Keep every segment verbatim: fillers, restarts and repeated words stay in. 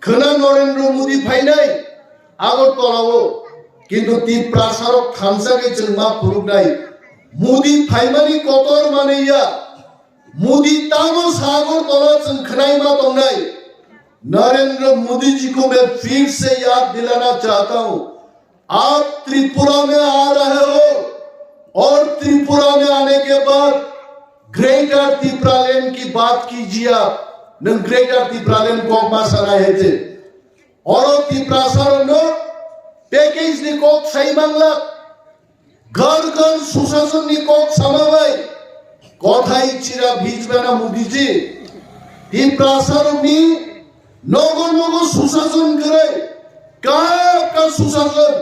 Khwna Narendra Modi phainai Agartala-o, kintu Tiprasa rok thansa khe chwng ma phunuknai. Modi phaimani kotor manwi ya. Modi tamo sa Agartala chwng khwnai ma tongnai. Narendra मोदी जी को मैं फिर से याद दिलाना चाहता हूँ, आप त्रिपुरा में आ रहे हो और त्रिपुरा में आने के बाद ग्रेटर तिप्रालैंड की बात कीजिए। आप नंग ग्रेटर तिप्रालैंड kok ma sanai hai je. Oro Tiprasa rokno package ni kok sai mangla. Ghar ghar susasonni kok sama bai kothai chira bhijbana Modi ji. Tiprasa rokni nogo nogo susason kwrwi, ka ka susason.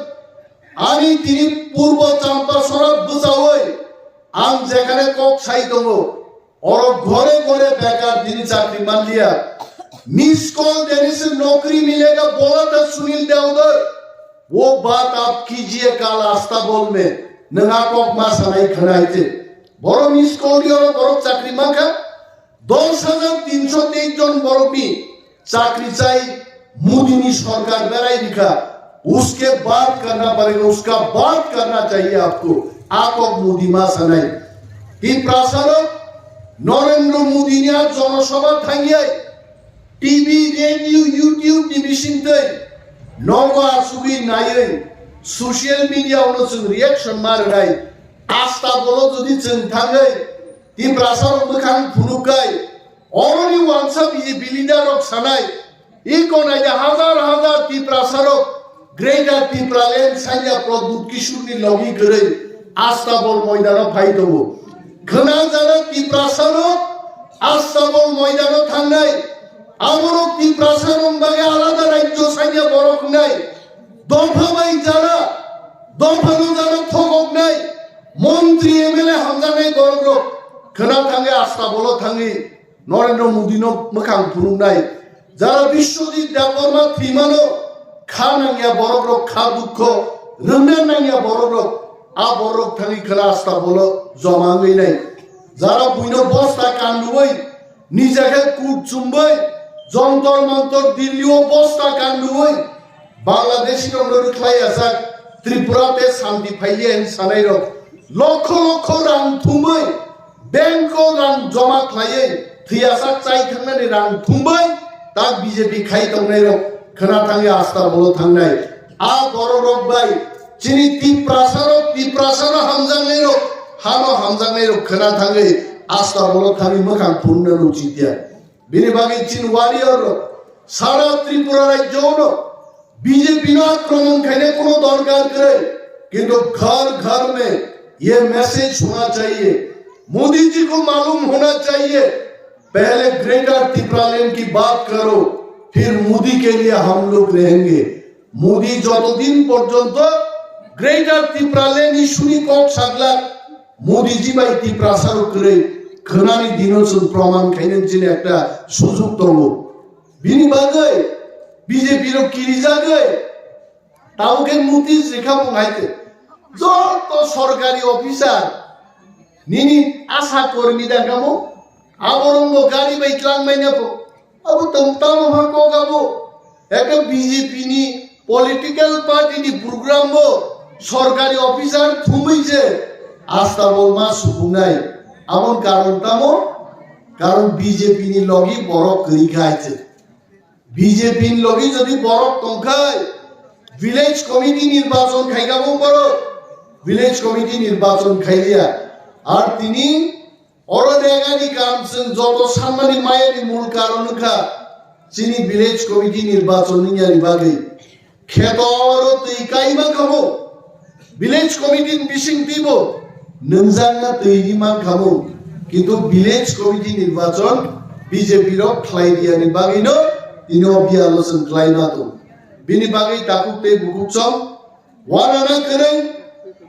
Ani tini purbo Champasora bwchawi ang jekhane kok sai tongo, oro ghore ghore bekar tini chakri manliya. Miss call deni se nokri milega, bola tha Sunil Devdar. वो बात आप कीजिए कल अस्ताबल में, nang a kok ma sanai khwna hai je. Borok miss call di oro borok chakri mankha, dos hajar tinsho teis jon borokni chakri chai Modi ni sorkar berai rikha, uske baat karna padega, uska baat karna chahiye aapko, a kok Modi ma sanai. Tiprasa rok Narendra Modi ni a jonosabha thangyai, T V, radio, YouTube ni bisingtwi nogo achugwi naiwi social media ono chwng reaction ma rwnai. Astabolo jodi chwng thangwi Tiprasa rok mwkhang phunukkai, oroni uansa B J P leader rok sanai, iko naida hazar hazar Tiprasa rok Greater Tipraland sanya Pradyut Kishore ni logi kwrwi Astabol moidano phai tongo. Khwnajana Tiprasa rok Astabol moidano thangnai. Aborok Tiprasa rok bagwi alada rajyo sanya borok wngnai. Dopha bai jana, dopha no jana thokoknai. Montri M L A hamjaknai borok rok khwna thangwi Astabolo thangwi Narendra Modi no mwkhang phunuknai. Jara Biswajit Debbarma thwimano kha nangya borok rok, kha dukho rwngna nangya borok rok, a borok rok thangwi khwna Astabolo joma wngwi nai. Jara buino bosta kanduwi, nija khe kut chumbai, Jontor Montor Delhi o bosta kanduwi, Bangladeshi rok no rwkhlai ajak, Tripura te santi phaiya hin sanai rok, lokho lokho rang thumbai, bank o rang joma khlaiwi, thwiyasak chai thangnani rang thumbai, tak B J P khai tongnai rok khwna thangya Astabolo thangnai. A borok rok bai chini Tiprasa rok, Tiprasa no hamjaknai rok, hano hamjaknai rok khwna thangwi Astabolo thangwi mwkhang phunukna nuchikya. Bini bagwi chini warrior rok sara Tripura rajyo no B J P no akromon khaina kono dorkar kwrwi, kintu ghar ghar mein ye message hona chahiye, Modi ji ko malum hona chahiye, pehle Greater Tipraland ki baat karo, phir Modi ke liye hum log rahenge. Modi joto din porjonto Greater Tipraland issue ni kok saglak, Modi ji bai Tiprasa rok kwrwi khwnani dino chwng proman khainani chini ekta sujug tongo. Bini bagwi B J P rok kirijagwi tabuk khe notice rikha bung hai khe. Joto sorkari officer nini asha kormi dangamo, aborokno gari bai twlangmani pho. Abo tong tamo ha kok abo. Ekta B J P ni political party ni program bo sorkari officer thumwi je Astabol ma supungnai. Aboni karon tamo? Karon B J P ni logi borok kwrwi kha hai se. B J P ni logi jodi borok tongkhai, village committee nirbachon khaikha bo borok, village committee nirbachon khailiya. Ar tini oro regani kam chwng joto sanmani mayani mul karon wngkha chini village committee nirbachon wngyani bagwi. Kheto oro twi kaima kha bo. Village committee ni bising twibo nungjakna twi ri mankha bo, kintu village committee nirbachon B J P rok khlai riyani bagwino tini o biyalo chwng khlai ma tongo. Bini bagwi takhuk tei bukhuk chwng wanana kwrwng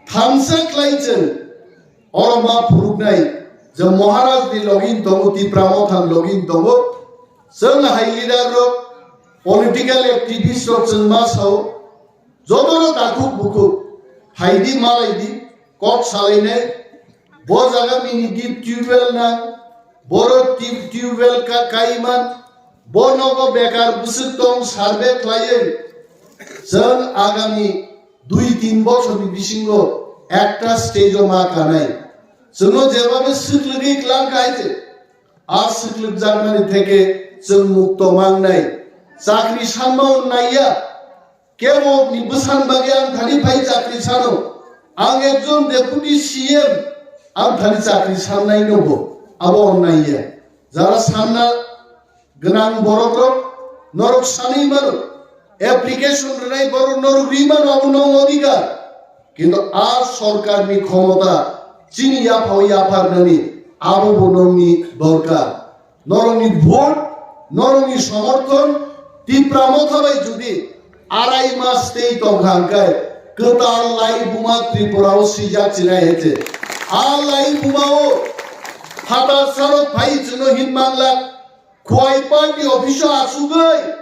thansa khlai chwng oro ma phunuknai je Maharaj ni login tongo, Tipra Motha ni login tongo, chwng hai leader rok, political activist rok chwng ma sao, jotono takhuk bukhuk phaidi malaidi kok salainai. Bo jaga mini deep tubewell nang, borok tube tubewell ka kaiman, Bo nogo bekar bwswk tong survey khlaiwi chwng agami dui tin bochorni bisingo ekta stage-o ma kanai. Chwngno jebabe swklwgwi klang kha hai se, a swklwkjakmani theke chwng mukto mangnai. Chakri sanma onnaiya, kebo ni bwsan bagwi ang thani phai chakri sano. Ang ekjon deputy C M, ang thani chakri sannai nobo, abo onnaiya. Jara sanna gwnang borok rok norok sanwi mano, application rwnai borok norok ri mano, abo nong odhikar. Kintu a sorkar ni khomota chini yaphao yapharnani abo bo nongni dorkar. Norokni vote, norokni somorthon, Tipra Motha bai jodi arai mas tei tongkha hwnkhe kwtal lai buma Tripura o swijak chinai hete. A lai buma o phatar sarok phai chwngno hin manglak. Khwai party office o achugwi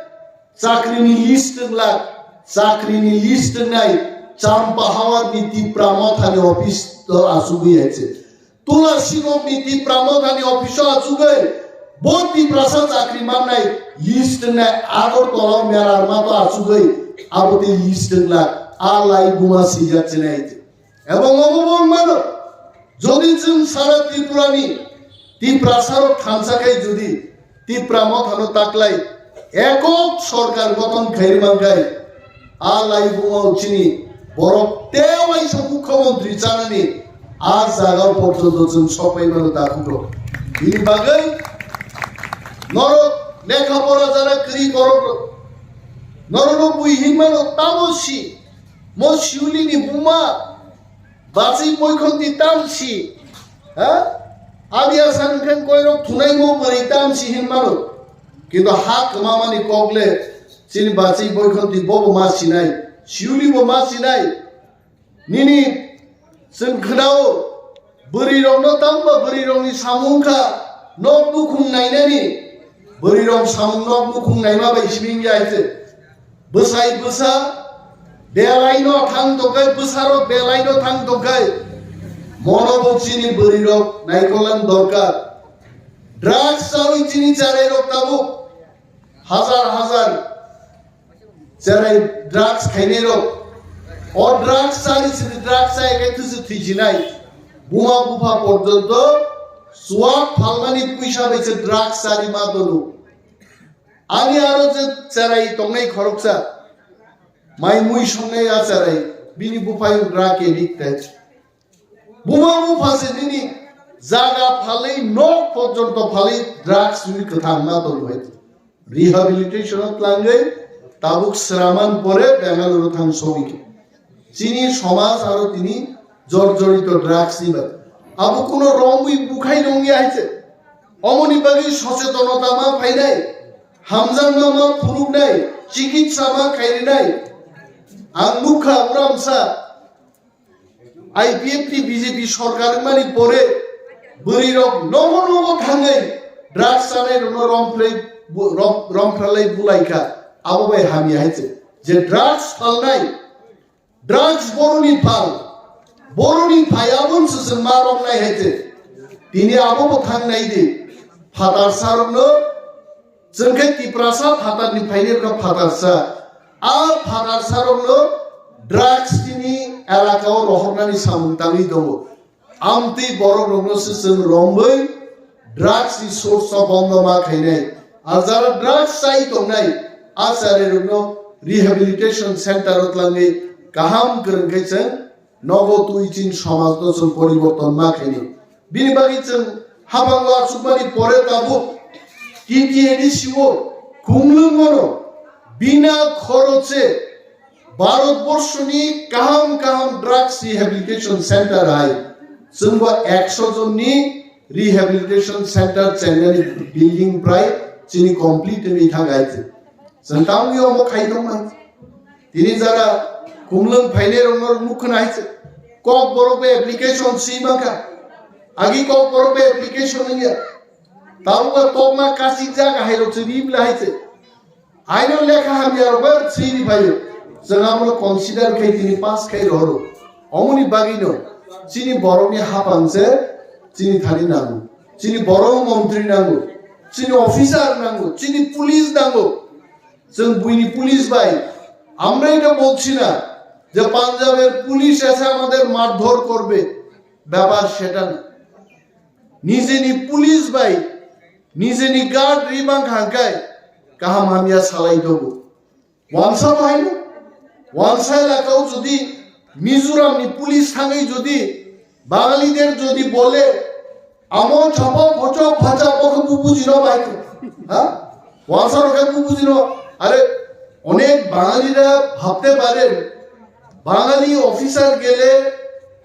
chakrini list wnglak, chakrini list wngnai Champa Hawar ni Tipra Motha ni office o achugwi hai se. Tula Sibok ni Tipra Motha ni office o achugwi bo Tiprasa chakri mannai list wngnai Agartala o Merarma to achugwi abo tei list wnglak a lai buma swijak chinai. Ebong obo bo mano, jodi chwng sara Tripura ni Tiprasa rok thansa khai jodi Tipra Motha no taklai ekok sorkar gothon khai mankhai, a lai buma o chini borok tei waisa mukhyamantri chanani a jaga o porjonto chwng sokpai mano dakhuto. Bini bagwi norok lekha pora jara kwrwi borok rok, norok no bui hin mano tamo si, mo Siuli ni buma, Bachwi boikhonti tamsi, ha? Abi asan khe koirok thunai mo bwrwi tamsi hin mano. Kintu ha kwmamani kok le chini bachwi boikhonti bobo ma sinai, Siuli bo ma sinai. Nini chwng khwnao bwrwi rokno tangba bwrwi rokni samung kha nok bukhung nainani, bwrwi rok samung nok bukhung naima bai simi ya hai se. Bwsai bwsa belai no thang tongkhai, bwsarok belai no thang tongkhai. Mono bo chini bwrwi rok naikolan dorkar. Drugs chawi chini cherai rok tabuk hazar hazar cherai drugs khainai rok. O drugs chali chini drugs chai khe thusu thwijinai. Buma bupha porjonto swak phalmani puisa bai se drugs chali ma dono. Ani aro je cherai tongnai khoroksa, mai mui songnai a cherai, bini buphai drug addict hai. Buma bupha se nini jaga phalwi nok porjonto phalwi drugs ni kwthang ma tong hai. Rehabilitation o tlangwi tabuk swraman pore Bengaluru thang sogwi. Chini somaj aro tini jorjorito drugs ni bai. Abo kuno romwi bukhai nongya hai se. Omoni bagwi sochetonota ma phainai, hamjakma ma phunuknai, chikitsa ma khairinai. Ang nukha uramsa I P F T B J P sorkar wngmani pore bwrwi rok nogo nogo thangwi drugs chanai rokno rom phlai bu-, rom, rom phlai bulaikha. Abo bai hamya hai se. Je drugs phalnai, drugs boroni phal, boroni phai aboni swswng ma romnai hai se. Tini abo bo thang nai di. Phatar sarokno, chwng khe Tiprasa phatarni phainai rokno phatarsa. A phatarsa rokno drugs tini elaka o rohornani samung tangwi tongo. Amtwi borok rokno se chwng romwi drugs ni source o bondo ma khainai. Ar jara drugs chai tongnai, a chari rokno rehabilitation center o tlangwi kaham kwrwng khe chwng nogo twi chini somaj no chwng poriborton ma khainai. Bini bagwi chwng habango achukmani pore tabuk T T A D C o khumlwng mano bina khoroche Bharat borshoni kaham kaham drugs rehabilitation center hai chwngbo ekso jonni rehabilitation center chengnani building prai chini complete wngwi thang hai. Chwng tamni omo khai tongmai. Tini jara kumlwng phainai rokno nuk khna hai se. Kok borok bai application si mangkha. Agi kok borok bai application wngya. Tabukba tokma kasik jaga hai rok se ri bla hai se. Aino lekha hamya rok bai swi ri phaio. Chwng abono consider khai tini pass khai rohoro. Omoni bagwino chini borokni hapang se chini thani nango. Chini borok montri nango. chini officer nango, chini police nango. Chwng buini police bai, আমরা এটা বলছি না যে পাঞ্জাবের পুলিশ এসে আমাদের মারধর করবে, ব্যাপার সেটা না। Nijeni police bai, nijeni guard ribang hangkai kaham hamya salai dogo. Wansa bahaino, wansa elakao jodi Mizoramni police thangwi jodi Bangalide jodi bole, amo chapa phocho phacha bokhe bo bujino bahaino. Ha? Wansa rokhe bo bujino. Are onek Bangalira bhabte paren, Bangali officer gele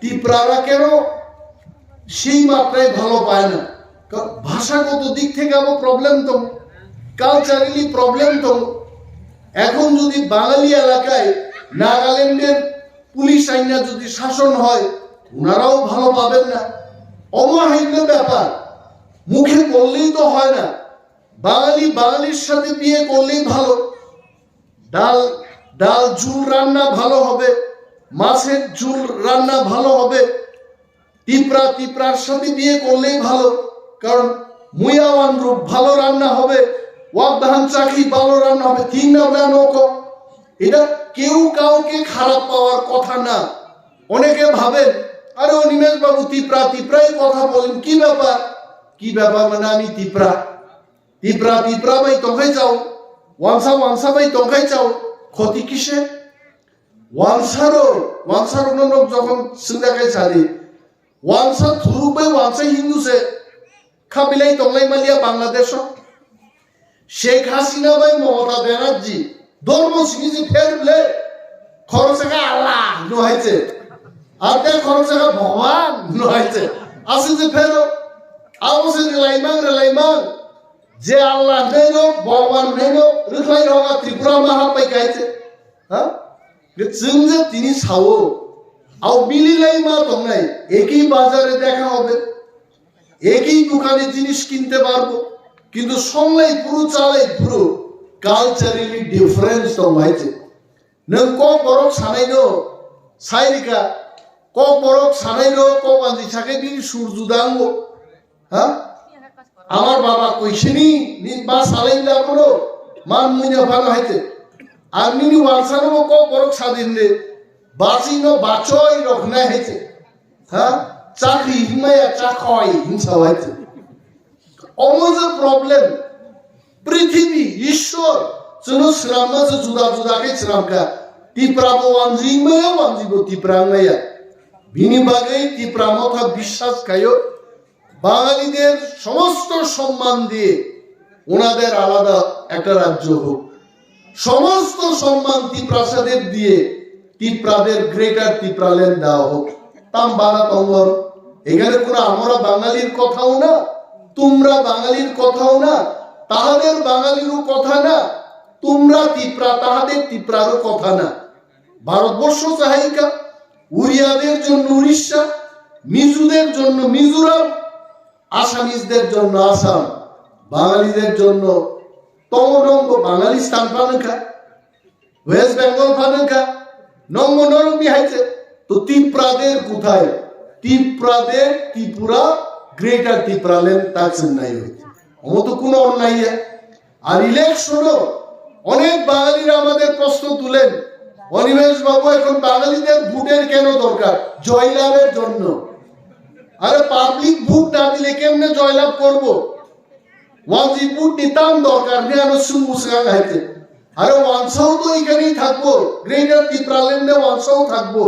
Tiprara keno সেই মাত্রায় ভালো পায় না। কারণ ভাষাগত দিক থেকে আমার প্রবলেম তো, কালচারালি প্রবলেম তো। এখন যদি বাঙালি এলাকায় নাগাল্যান্ডের পুলিশ আইনা যদি শাসন হয়, ওনারাও ভালো পাবেন না। অমাহাইন্য ব্যাপার, মুখে বললেই তো হয় না। বাঙালি বাঙালির সাথে বিয়ে করলেই ভালো। ডাল ডাল ঝুল রান্না ভালো হবে, মাছের ঝুল রান্না ভালো হবে। তিপ্রা তিপ্রার সাথে বিয়ে করলেই ভালো, কারণ মুয়াওয়ান রূপ ভালো রান্না হবে, ওয়াকদাহান চাকরি ভালো রান্না হবে। ঠিক না? ওরা নৌকো, এটা কেউ কাউকে খারাপ পাওয়ার কথা না। অনেকে ভাবেন, আরে অনিমেষ বাবু তিপ্রা তিপ্রাই কথা বলেন, কি ব্যাপার? কি ব্যাপার মানে আমি Tipra? Tipra Tipra bai tongkhai chao, wansa wansa bai tongkhai chao, khoti kise? Wansaro wansaro no nok jokhon singdakhai sadi, wansa thuru bai wansa Hindu se khabilai tonglai malia Bangladesh o. Sheikh Hasina bai Mamata Banerjee dormo sini je pher ble, khorok saka Allah no haiche, arte khorok saka Bhagwan no haiche, asi je phero, abo se relaimang relaimang. Je Allah hwnaino, Bhagwan hwnaino rwkhlai rok a Tripura ma hapbai kaiche. Ha? Ge chwng je tini sao, au mililai ma tongnai, একই বাজারে দেখা হবে, একই দোকানে জিনিস কিনতে পারবো, কিন্তু songlai phuru chalai phuru culturally difference tong haiche. Nwng kok borok sanaino sai rikha, kok borok sanaino kok anji sakhe bini sur juda wngo. Ha? Amar baba koisini ni ba salai da kono man muina phano haite. Ar nini wansano kok borok sadin de basi no bachoi rok nai haite. Ha? Chakri hinmaya chakhoi hinsa haite. Omo je problem. Prithibi, Ishwar, chwngno swnamma se juda juda khe swnamkha. Tipra bo wanjwi wngmaya, wanjwi bo Tipra wngmaya. Bini bagwi Tipra motha biswas khaio, Bangalide somosto somman diye onader alada ekta rajyo hok. সমস্ত সম্মান তিপ্রাসাদের দিয়ে তিপ্রাদের গ্রেটার তিপ্রাল্যান্ড দেওয়া হোক। Tam bana tongor, এখানে কোনো আমরা বাঙালির কথাও না, তোমরা বাঙালির কথাও না, তাহাদের বাঙালিরও কথা না, তোমরা তিপ্রা তাহাদের তিপ্রারও কথা না। ভারতবর্ষ চাহিকা, উড়িয়াদের জন্য উড়িষ্যা, মিজুদের জন্য মিজোরাম, আসামিজদের জন্য আসাম, বাঙালিদের জন্য তমনঙ্গ বাঙালিস্তান পানকা, ওয়েস্ট বেঙ্গল পানকা, নঙ্গ নরমি হাইছে। তো তিপ্রাদের কোথায়? তিপ্রাদের ত্রিপুরা, গ্রেটার তিপ্রাল্যান্ড তার চেন্নাই হইতে। অমত কোনো অন্যায় নেই। আর ইলেকশনও অনেক বাঙালিরা আমাদের প্রশ্ন তুলেন, অনিমেষ বাবু, এখন বাঙালিদের ভোটের কেন দরকার? জয়লাভের জন্য। আরে, পাবলিক ভোট না দিলে কেমনে জয়লাভ করব? ওয়ানজি ভোট নিতাম দরকার নেই, আরো সুমুসগাং হাইতে। আরে, ওয়ানসাও তো এখানেই থাকবো, গ্রেটার তিপ্রাল্যান্ডে ওয়ানসাও থাকবো।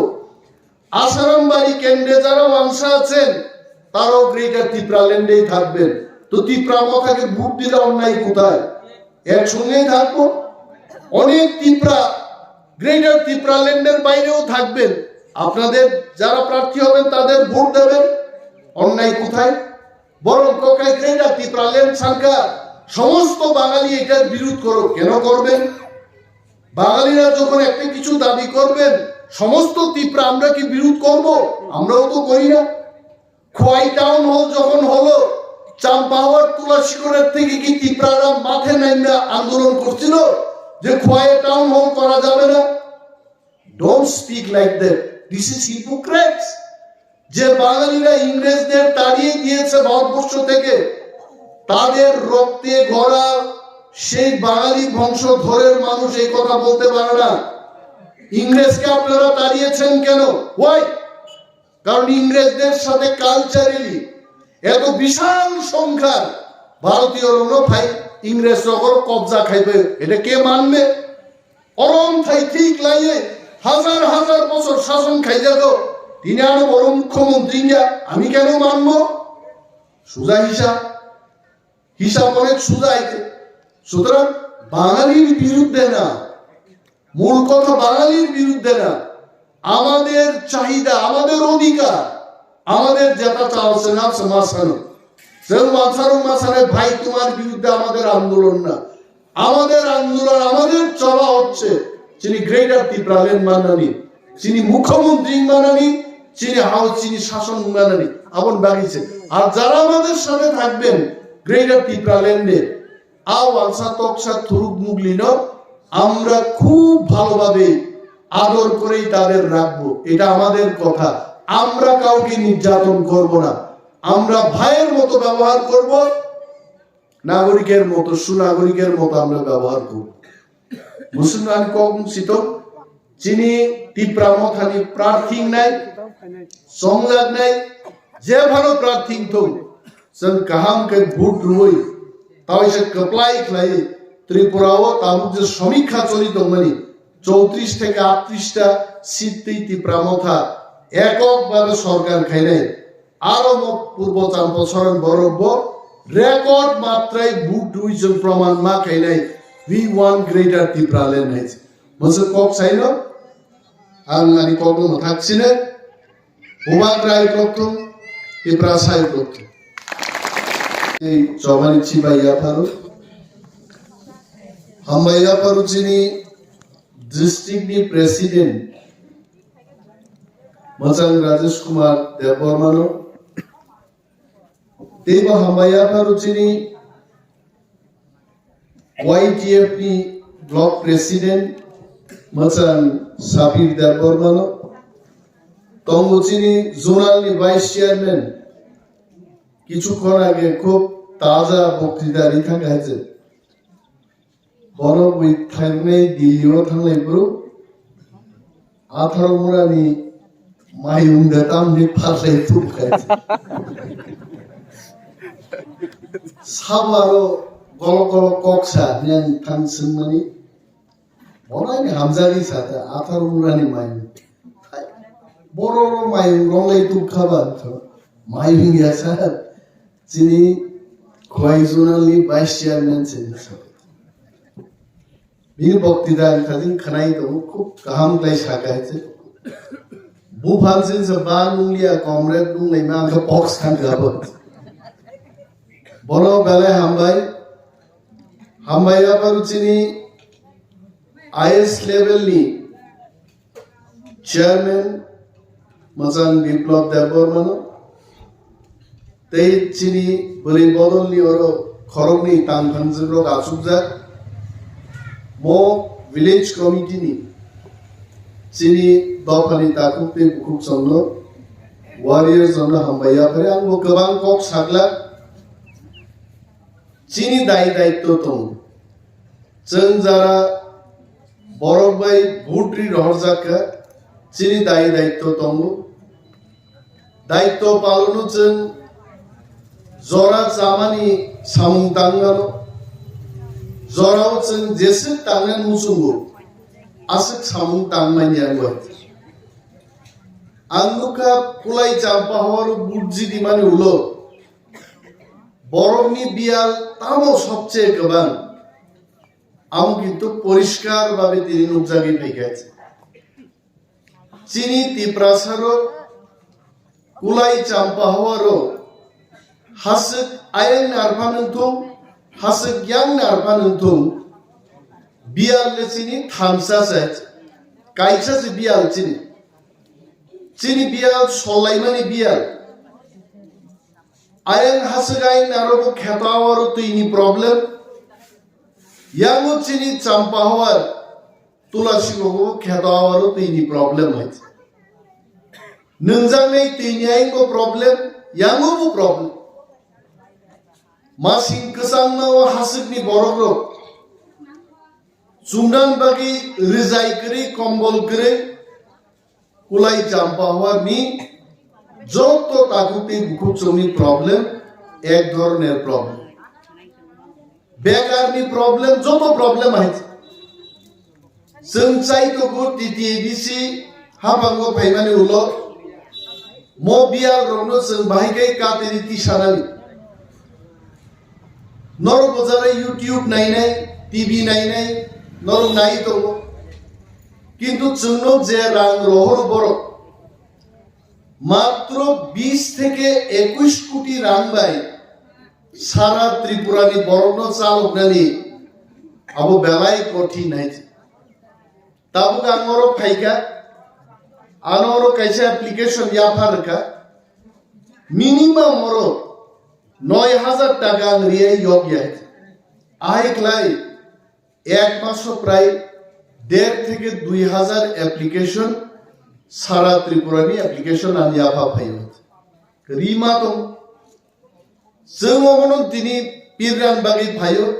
আসারামবাড়ি কেন্দ্রে যারা ওয়াংশা আছেন, তারাও গ্রেটার তিপ্রাল্যান্ডেই থাকবেন। তো তিপ্রা মথাকে ভোট দিলে অন্যায় কোথায়? একসঙ্গেই থাকবো। অনেক তিপ্রা গ্রেটার তিপ্রাল্যান্ডের বাইরেও থাকবেন। আপনাদের যারা প্রার্থী হবেন, তাদের ভোট দেবেন। অন্যায় কোথায়? বরং কোকাই গ্রেটার তিপ্রাল্যান্ড সরকার সমস্ত বাঙালি এটার বিরোধ করো, কেন করবেন? বাঙালিরা যখন একটা কিছু দাবি করবেন, সমস্ত তিপ্রা আমরা কি বিরোধ করব? আমরাও তো করি না। খোয়াই টাউন হল যখন হলো, চাম্পাহাওয়ার তুলাশিকরের থেকে কি তিপ্রারা মাঠে নামিয়া আন্দোলন করছিল যে খোয়াই টাউন হল করা যাবে না? Don't speak like that. This is hypocrites. যে বাঙালিরা ইংরেজদের তাড়িয়ে দিয়েছে ভারতবর্ষ থেকে, তাদের রক্তে গড়া সেই বাঙালি বংশধরের মানুষ এই কথা বলতে পারে না। ইংরেজকে আপনারা তাড়িয়েছেন কেন? ওয়াই? কারণ ইংরেজদের সাথে কালচারালি এত বিশাল সংখ্যার ভারতীয় রণভাই ইংরেজ সকল কবজা খাইবে, এটা কে মানবে? অরম থাই ঠিক লাইয়ে হাজার হাজার বছর শাসন খাইজাগো, তিনি আরো বড় মুখ্যমন্ত্রী ইন্ডিয়া, আমি কেন মানবো? সোজা হিসাব, হিসাব অনেক সোজা আইছে। সুতরাং বাঙালির বিরুদ্ধে না, মূল কথা বাঙালির বিরুদ্ধে না, আমাদের চাহিদা, আমাদের অধিকার, আমাদের যেটা চাওয়া আছে না, সে মাসানো। সে মাসানো মাসানে ভাই, তোমার বিরুদ্ধে আমাদের আন্দোলন না, আমাদের আন্দোলন, আমাদের চাওয়া হচ্ছে যিনি গ্রেটার টিপ্রাল্যান্ড মানানি, যিনি মুখ্যমন্ত্রী মানানি, যিনি হাউস, যিনি শাসন মানানি, আবন বাগিছে। আর যারা আমাদের সাথে থাকবেন গ্রেটার টিপ্রাল্যান্ডে, আ ওয়ালসা তকসা থুরুক মুগলিনো আমরা খুব ভালোভাবে আদর করেই তাদের রাখবো, এটা আমাদের কথা। আমরা কাউকে নির্যাতন করব না, আমরা ভাইয়ের মতো ব্যবহার করব, নাগরিকের মতো, সুনাগরিকের মতো আমরা ব্যবহার করব। Musulman kok sito, chini Tipra Mothani prarthi nai, songlak nai, je bhano prarthi thung, chwng kaham khe vote rwui, tawi se kwplai khlai Tripura o tabuk je samikha choli tongmani, chowtrish theke aattrish ta seat twi Tipra Motha ekok bhabe sorkar khainai. Aro mo purbo champa soron borok bo record matrai vote rwui chwng proman ma khainai, "We want Greater Tipraland" hai. Mosok kok saino, ang ani kokno mwthak sine, bubak rai kokthung, Tipra sai kokthung. Tei chobani chibai yapharo, hambai yapharo chini district ni president, Mwchang Rajesh Kumar Debbarmano, teibo hambai yapharo chini Y T F ni block president, Mwchang Sabir Debbarmano, tongo chini zonal ni vice chairman, kichukhon age khub taja boktwita ri thang hai je. Bono bui thangnai Delhi o thanglai bro. Atharo murani mayung da tamni phalai thuk khai. Sabaro golo golo kok sa nang thang singmani. Bono ni hamjagwi sa ta atharo murani mayung. Bororo mayung ronglai thuk khaba. Mayung ya sa. Chini Khwai zonal ni vice chairman se. Bini boktwita ang thajin khwnai tongo, khub kaham khlai sakha hai se. Buphang se se ba nungya comrade nunglaima ang khe box thang kha bo. Bono belai hambai. Hambai yapharo chini I S level ni Chairman Mwchang Biplab Debbarmano tei chini bwrwi bodolni oro khoroknwi tang thangjwkrok achukjak. Mo village committee ni chini dophani takhuk tei bukhuk chwngno, warriors chwngno hambai yaphari. Ang bo kwbang kok saglak. Chini dai daitto tongo. Chwng jara borok bai vote ri rohorjak kha, chini dai daitto tongo. Daitto palono chwng jora chamani samung tangmano, jorao chwng jeswk tangnani muchungo, aswk samung tangmani ang bai. Ang nukha Kulai Champa horo vote jidimani ulo, borokni biyal tamo sobche kwbang? Amo kintu poriskar babe tini nukjagwi phaikha. Chini Tiprasarok Kulai Champa horo haswk ayang narpha nungthung, haswk yang narpha nungthung, biyal le chini thamsa se, kaisa se biyal chini. Chini biyal solaimani biyal. Ayang haswk ayang narogo kheto awaro twini problem. Yango chini Champa hawar Tulasi bogo kheto awaro twini problem hai. Nungjaknai twini ayangbo problem, yango bo problem. Masing kwchangma o haswkni borokrok chumnani bagwi rwjai kwrwi, kombol kwrwi, kulai champa hwarni joto takhuk tei bukhuk chwngni problem, ek dhoroner problem. Bekarni problem, joto problem hai. Chwng chai tongo T T A D C haphango phaimani ulo mo biyal rokno chwng bahai khe katini tisanani. Norok bwchara YouTube nainai, T V nainai, norok nai tongo. Kintu chwngno je rang rohoro borok, matro bis theke ekush koti rang bai sara Tripura ni borokno chaloknani abo belai kothin hai. Tabuk ang oro phaikha, ano oro kaisa application yapha rwkha, minimum oro noi hajar taka ang riyai yok ya. Ahai klai ek maso prai der theke dui hajar application sara Tripura ni application ang yapha phaio. Rima tong. Chwng obono tini pirnan bagwi phaio.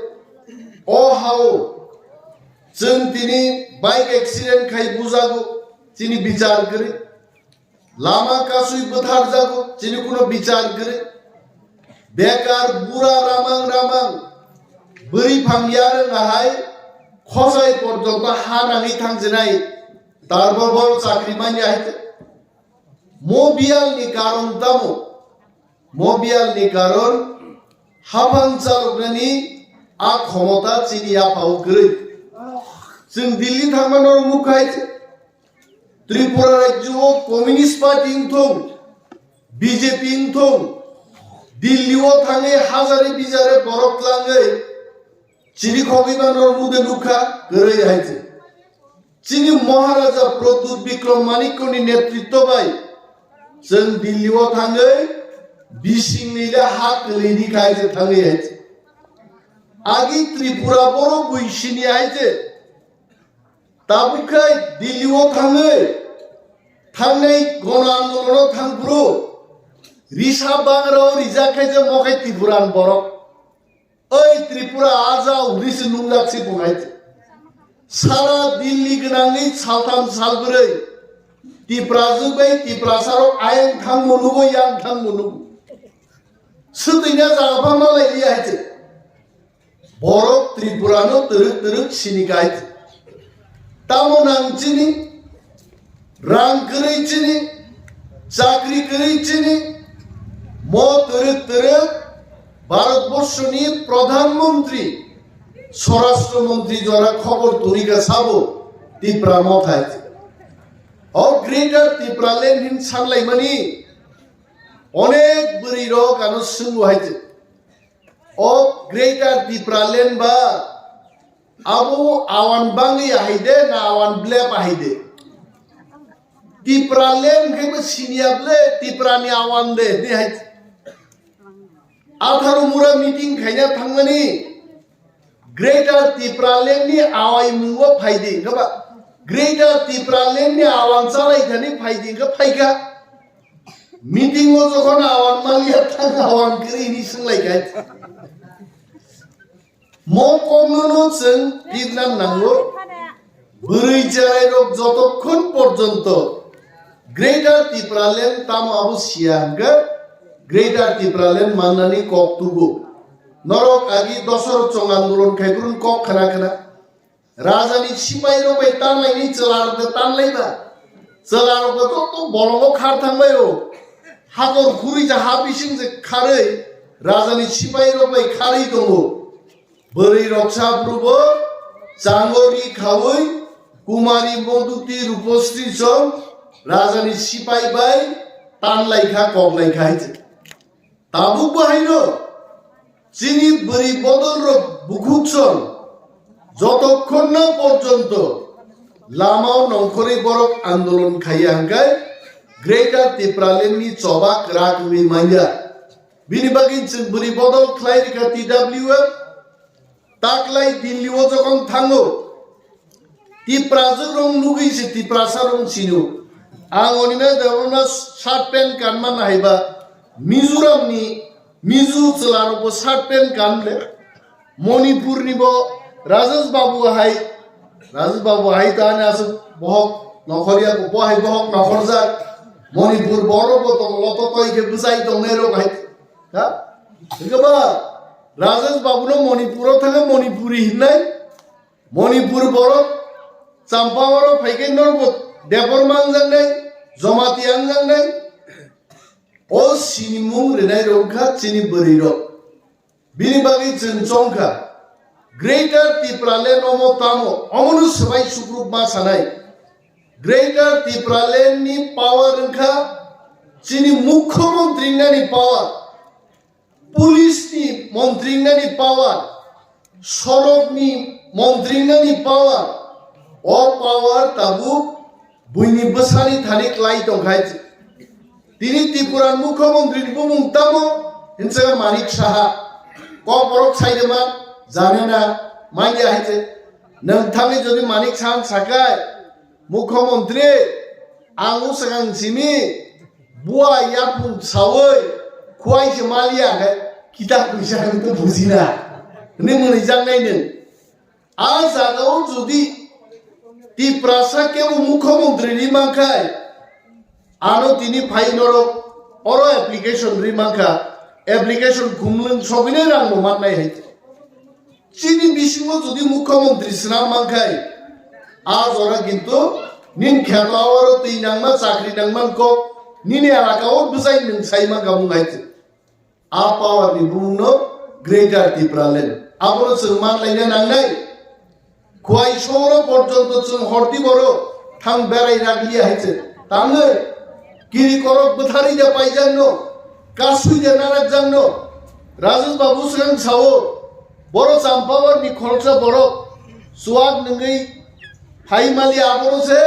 O hao chwng tini bike accident khai bujago, chini bichar kwrwi. Lama kasui bwtharjago, chini kuno bichar kwrwi. Bekar bura ramang ramang bwrwi phang yarwng ahai khosai porjonto ha nangwi thangjinai, tarbo bo chakri manya hai. Mo biyal ni karon tamo? Mo biyal ni karon haphang chaloknani a khomota chini yaphao kwrwi. Chwng Delhi thangmano nukha hai. Tripura rajyo o Communist Party wngthung, B J P wngthung, Delhi o thangwi hajare bijare borok tlangwi chini khogwi mano mude nukha kwrwi hai se. Chini Maharaja Pradyut Bikram Manikya ni netritto bai chwng Delhi o thangwi bising ni le ha kwlwi ni khai se thangwi hai se. Agi Tripura borok bui sini hai se. Tabuk khai Delhi o thangwi, thangnai gono andolono thangphuru risa bagra o rijak khai je mokhai Tipuran borok. Oi Tripura aja uri se nungjak se bungai. Sara Delhi gwnangwi saltham salbrwi Tiprajwk bai Tiprasarok ayang thangmo nugo, yang thangmo nugo. Swtwina jaga pha malai li hai se. Borok Tripura no twrwk twrwk sini kai. Tamo nang chini, rang kwrwi chini, chakri kwrwi chini, mo twrwk twrwk Bharatborsho ni Pradhan Mantri, Swarashtra Mantri jora khobor turi ka sabo Tipra Motha hai. O Greater Tipraland hin sanlaimani onek bwrwi rok ano swngo hai. O Greater Tipraland ba abo awan bangwi ahai de na awan blep ahai de? Tipraland khe bo siniya ble Tiprani awan de ni hai. Atharo mura meeting khaina thangmani Greater Tipraland ni awai mungo phaidi hwnkhe ba Greater Tipraland ni awan chalai thani phaidi hwnkhe phaikha. Meeting o jokhon awan maliya thang awan kwrwi hwnwi swnglaikha. Mo kokno no chwng pirna nango. Bwrwi cherai rok jotokhon porjonto Greater Tipraland tamo abo siya hwnkhe Greater Tipraland mannani kok tugo. Norok agi dosor chong andolon khai phuru kok khna khna. Rajani sipai rok bai tanlaini chwla rok de tanlaiba. Chwla rok de to, to bolongo khar thangbai o. Hakor khuri ja ha bising je kharwi rajani sipai rok bai kharwi tongo. Bwrwi rok sa phuru bo chango ri khawi Kumari Moduti Rupasri song rajani sipai bai tanlai kha, koklai kha hai je. Tabuk bo haino chini bwrwi bodol rok bukhuk song jotokhon na porjonto lama o nongkhorwi borok andolon khaiya hwnkhe Greater Tipraland ni choba kwrak wngwi manya. Bini bagwi chwng bwrwi bodol khlai rikha T W F. Taklai Delhi o jokhon thango, Tiprajwk rok nugwi se Tiprasa rok sino. Ang onina debona shirt pant kanma nahaiba Mizoram ni Mizo chwlarokbo shirt pant kan le. Manipurnibo Rajesh Babu hai, Rajesh Babu hai ta ani aswk bohok nokhorya, bo hai bohok nokhorjak. Manipur borokbo tongo, loto toi khe bwchai tongnairok hai. Ha? Hwnkhe ba Rajesh Babuno Manipuro thangwi Manipuri hinnai. Manipur borok Champawaro phaikhe norbo Debbarma wngjaknai, Jamatia wngjaknai. O sinimung rwnairok wngkha chini bwrwirok. Bini bagwi chwng chongkha, Greater Tipraland omo tamo, omono swbai sukrubma sanai. Greater Tipraland ni power wngkha chini Mukhyamantri wngnani power, police ni montri wngnani power, sorok ni montri wngnani power. O power tabuk buini bwsani thani klai tongkhai. Tini Tripura Mukhyamantri ni bumung tamo hinsa Manik Saha. Kokborok saidema janena manya hai se. Nwng thangwi jodi Manik Saha sakai, Mukhyamantri, ang usakang simi, bua yapung sawi, khuai se maliya khe, kita kuisa khe to bujina. Ni muni jangnai nwng. A jagao jodi Tiprasa kebo Mukhyamantri ri mankhai, ano tini phai norok oro application ri mankha, application khumlwng sogwinai rang bo mannai hai. Chini bisingo jodi Mukhyamantri swnam mankhai, a jora kintu nin kheto oro twi nangma, chakri nangman kok, nini elaka o bwsai nwng sai mankha mung hai. A power ni bumung no Greater Tipraland. Abono chwng man laina nangnai. Khuai soro porjonto chwng horti boro thang berai raglia hai se. Tangwi kiri korok bwthari de paijak no, kasui de narak jak no. Rajesh Babu swkang sao, boro Champawar ni kholsa borok chuak nwngwi phai mali abono se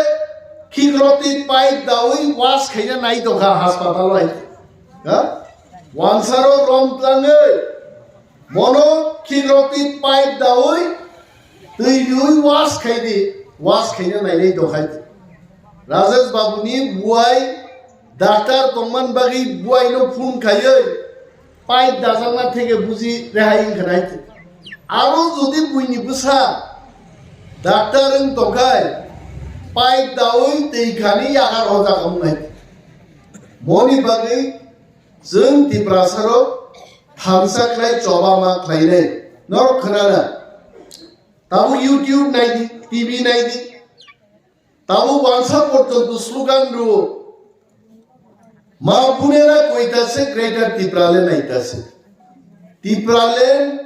khikroti pipe dawi wash khaina nai tongkha hospital o hai. Ha? Wansaro rom tlangwi mono khikroti pipe dawi twi riwi wash khaidi, wash khaina nainai dokhai. Rajesh Babu ni buai doctor tongman bagwi buai no phone khaiwi pipe dajakna theke buji rehai wngkha nai. Aro jodi buini bwsa doctor wng tongkhai, pipe dawi twi khani yakar hojak wng nai. Moni bagwi chwng Tiprasarok thansa khlai choba ma khlainai. Norok khwnana. Tabuk YouTube naidi, T V naidi. Tabuk wansa porjonto slogan rwo. Ma bunera koita se Greater Tipraland aita se. Tipraland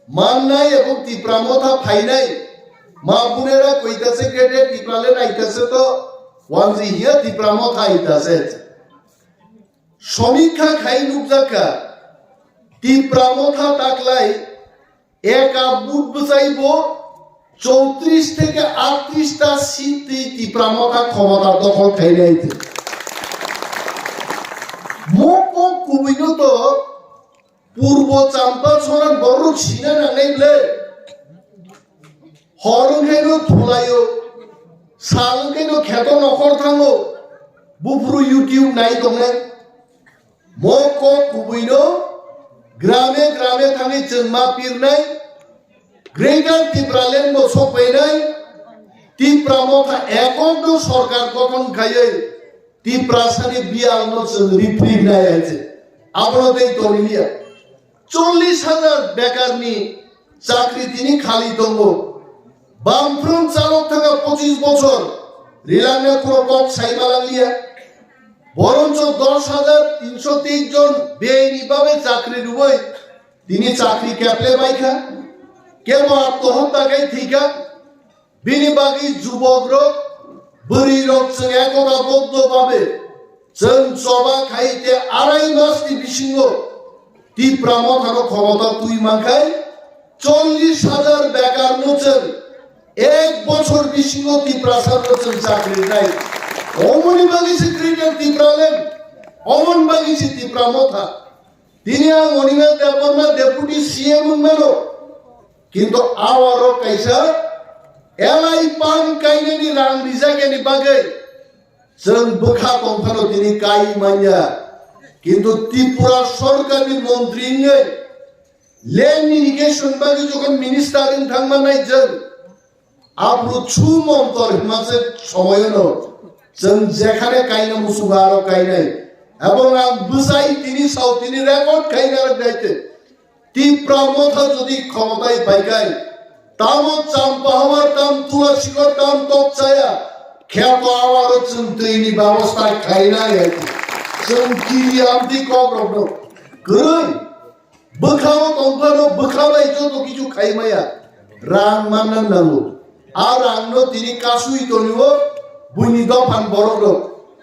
mannai ebong Tipra Motha phainai. Ma bunera koita se Greater Tipraland aita se to wanji hiya Tipra Motha aita se. Somikha khai nukjakha, Tipra Motha taklai eka but bwchai bo chowtris theke aatris ta seat twi Tipra Motha khomota dokhol khainai twi. Mokok kubuino to Purbo Champa soran borok sina nangnai ble. Hor wngkhe no thulaio, sal wngkhe no kheto nokhor thango, buphuru YouTube nai tongnai. Mo kok kubui no grame grame thangwi chwng ma pirnai, Greater Tipraland bo sokpainai, Tipra Motha ekok no sorkar gothon khaiwi Tiprasani biyal no chwng ripri nai hai se. Abono tei toniliya. Chollish hajar bekarni chakri tini khali tongo. Bamfront chalok thangkha pochis bochor, rilangna khoro kok sai malanglia. Boroncho dos hajar tinsho teis jon beini babe chakri rwui tini chakri keple baikha. Kebo atmohotta khai thwikha. Bini bagwi jubokrok, bwrwirok chwng ekota boddo babe chwng choba khai te arai masni bisingo Tipra Mothano khomota twi mankhai chollish hajar bekarno chwng ek bochor bisingo Tiprasano chwng chakri rwnai. Omoni bagwi se Greater Tipraland, omoni bagwi se Tipra Motha. Tini ang Animesh Debbarma Deputy C M wngmano, kintu awarok kaisa L I pump kainani rang rijakya ni bagwi chwng bwkha tongphano tini kai manya. Kintu Tripura sorkarni montri wngwi land irrigation bagwi jokhon minister wng thangma nai jeng, abru chu montor hima se somoyono jeng jekhane kaina musugo aro kainai. Ebong ang bwsai tini sao tini record khaina rok daite. Tipra motha jodi khomotai phaikai, tamo Champahawar tam Tulasikor tam Tokchaya, kheto awaro chwng twini babosta khainai hai. Chwng kiri amtwi kokrokno kwrwi. Bwkhao tongphano bwkha bai joto kichu khaimaya. Rang manna nango. A rangno tini kasui tonio buini dophan borokrok.